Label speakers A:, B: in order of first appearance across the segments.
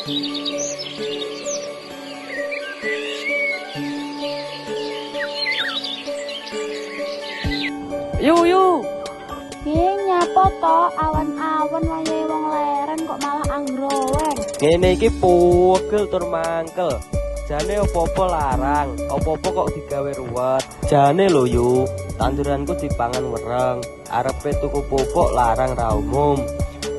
A: Yu yu.
B: Nyapa to awan-awan wayahe wong leren kok malah anggroweng.
A: Ngene iki pugel tur mangkel. Jane opo-opo larang, opo-opo kok digawe ruwet. Jane lho yu, tanduranku dipangan wereng, arepe tuku pupuk larang ra umum.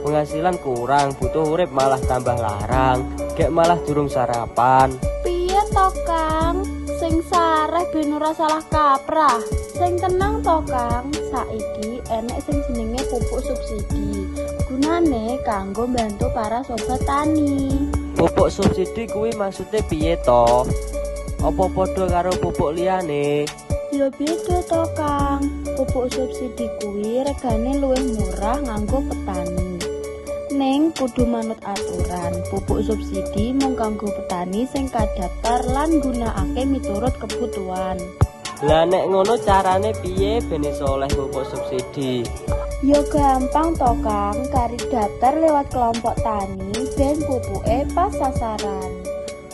A: Penghasilan kurang, butuh urip malah tambah larang. Gek malah durung sarapan.
B: Piye to, Kang? Sing sareh ben ora salah kaprah. Sing tenang to, Kang, saiki enek sing jenenge pupuk subsidi. Gunane kanggo mbantu para sobat tani.
A: Pupuk subsidi kuwi maksude piye to? Apa padha karo pupuk liyane?
B: Ya beda to, Kang. Pupuk subsidi kuwi regane luwih murah nganggo petani. Ning kudu manut aturan. Pupuk subsidi mung kanggo petani sing kadaftar lan nggunakake miturut kebutuhan.
A: Lah nek ngono carane piye ben iso oleh pupuk subsidi?
B: Ya gampang to, Kang, kari daftar lewat kelompok tani ben pupuke pas sasaran.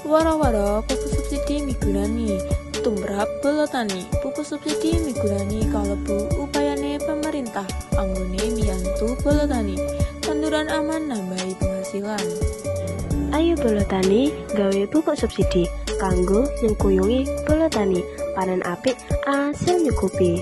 C: Wara-wara pupuk subsidi migunani tumrap bala tani. Pupuk subsidi migunani kalebu upayane pemerintah anggone mbiyantu bala tani. Tanduran aman nambahi penghasilan.
D: Ayo bala tani gawe pupuk subsidi kanggo nyengkuyungi bala tani. Panen apik, asil nyukupi.